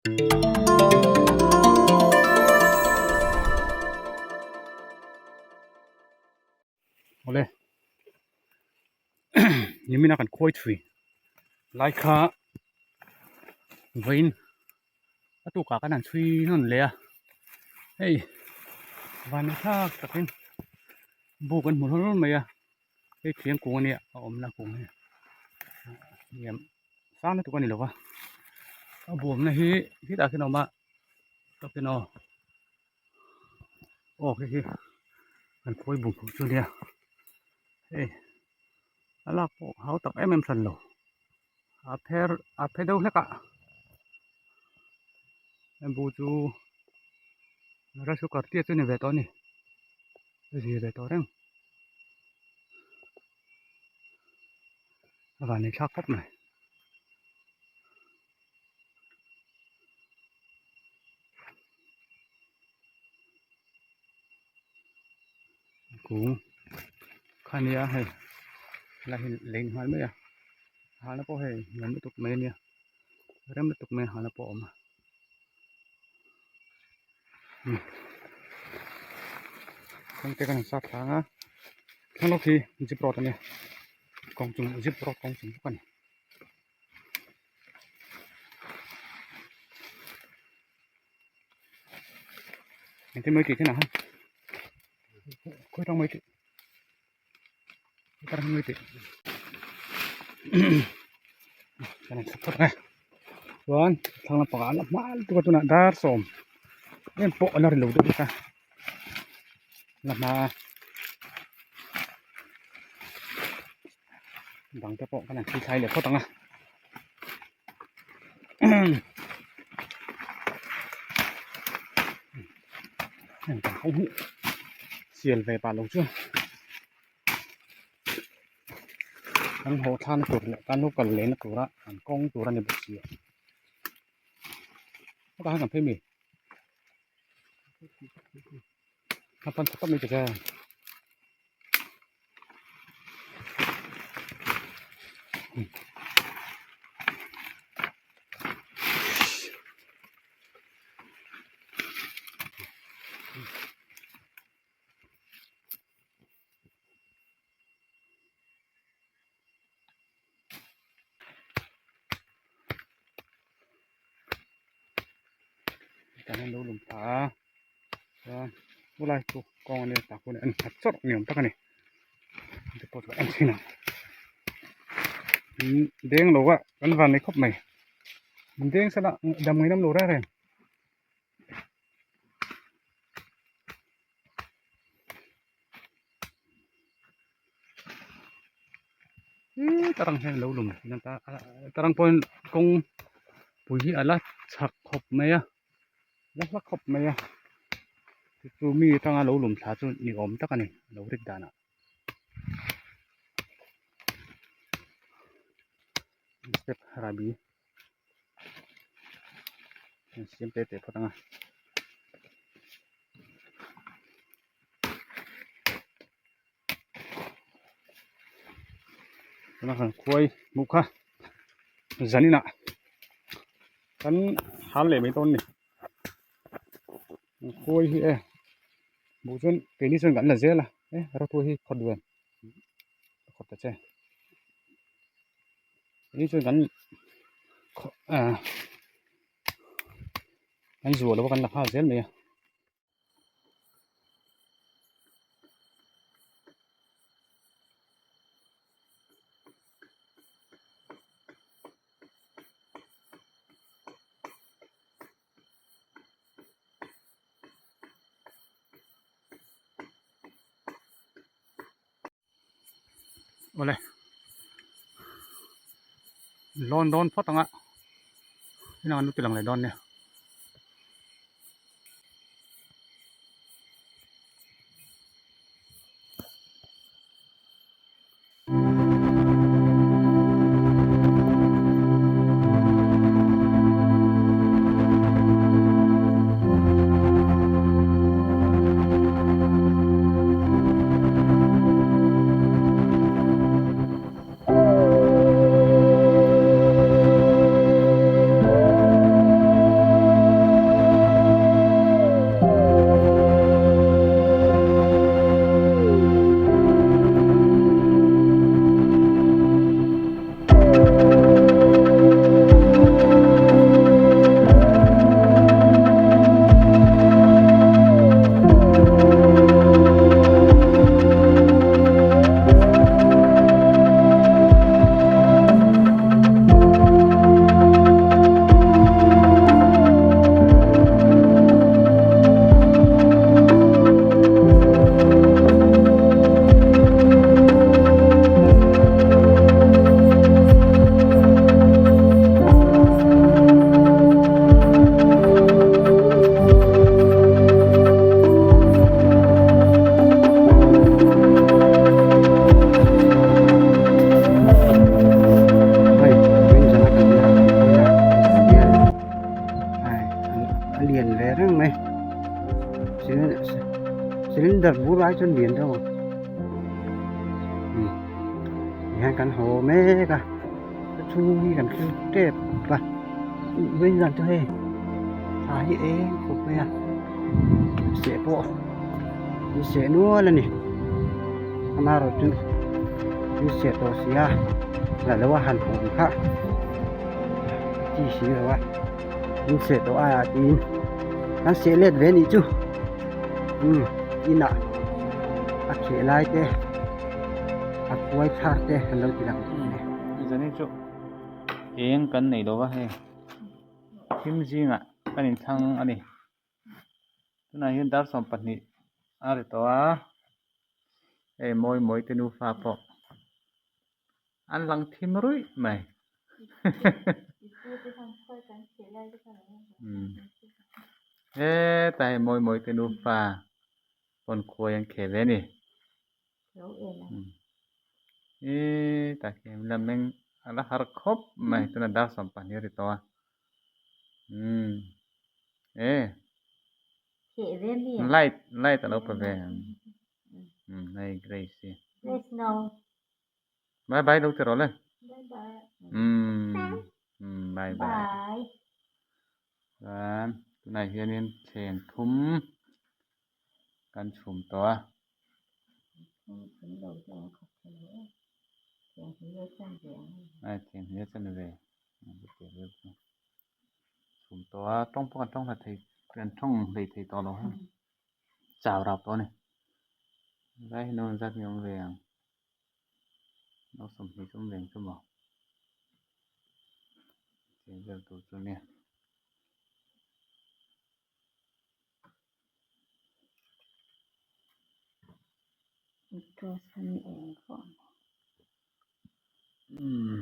Awle nimina kan khawi thui lai kha vawiin a tukah khan an chhui hnawn leh a hei van thlak takin buk an hmu hlawl mai a hei thiang kung ania a awmna kung hi hniam sang lutuk a ni lo va a buamna hi hetah khian a awm a tawkin aw. Aw hei hi an khawi bung pawh chu ania hei a lak pawh hau tak em em hran lo a pher a phe deuh hlek a heng bu chu rice cooker chiah chu a ni ve tawh a ni a zir ve tawh reng a van inthlak khawp mai. Kung kha nia hei helai hi lei nghal mai a halna pawh hei nuam lutuk mai ania rem lutuk mai halna pawh a awm a kawng te kan han sat thlang a thlang lawk hi zip road ania kawng chung zip road kawng chung bawk a ni. Engtin mai tih thin ah han khawi tang mai tih khawi tang mai tih kan han chhuk phawt ang e chuan thlang lampang ah a la hma lutuk a tunah dar sawm em pawh a la ri lo deuh bawk a la hma a. Bang te pawh kan han thil thlai leh phawt ang a heng kan ho hi sial ve pah lo chuan kan haw thlan tur leh kan lo kal lehna tura kan kawng tur a ni bawk si a hetah hian kan phei mi a pan tha tawp mai ta che. Kan lo lum ta a chuan chulai chu kawng ania tah pawh an nghat chawrh ni awm tak a ni te pawh chu en thin ang deng lo a kan van nei khawp mai deng sela dam ngainam lo reng reng. Tarang hian alo lum tarang pawhin kawng pui hi ala chak khawp mai a la hla khawp mai a chu mi atanga lo lum thla chu ni awm tak a ni alo rik danah. Step rahbi siam te te phawt ang a. Tuna kan khuai hmuh kha zaninah kan hal leh mai dawn a ni khuai hi e hmuh chuan keini chuan kan la zel a e rawtuai hi khawt duh em khawt ta che keini chuan kan ah kan zuah lo a kan la nghal zel mai a. Awle lawn dawn phawt ang a inang an lo ti lang leh dawn nia. A lian ve reng mai cylinder bur ai chuan lian deuh ang umm tihian kan haw mek a a chhung hi kan thlir tep a vawiin chu hei thla hi eng khawp mai a seh pawh an seh nual a ni amaherawhchu an seh tawh si a la lo a han hawn kha a chi si lo a. In seh tawh aiah tiin kan seh let ve anih chu umm inah a kheh lai te a kuai thlak te an lo ti lang a ni. Zani chu eng kan nei lo va hei thim zingah kan inthlang a ni tunah hian dar 12 a ri tawh a hei mawi mawi te nufa pawh. An lang thim ruih mai. Hetah hei mawi mawi te nufa pawn khuai an khel ve a ni. Hetah khian la meng a la har khawp mai tuna dar 12 a ri tawh a. E light light a lo pe ve ang. Hei Grace hi. Bye bye lo ti rawh le. Bye bye. Umm bye bye. Chuan tunah hianin thleng thum kan chhum tawh a. Ai thleng hnih a chan ve. Chhum tawh a tawng pawh kan tawng hla thei kan tawng hlei thei tawh lo heng. Chau rau tawh a ni. Lai hi nawn zat nge awm ve ang. No 20 chu awm ve ang chu maw tiang vel tur chu nia. Umm.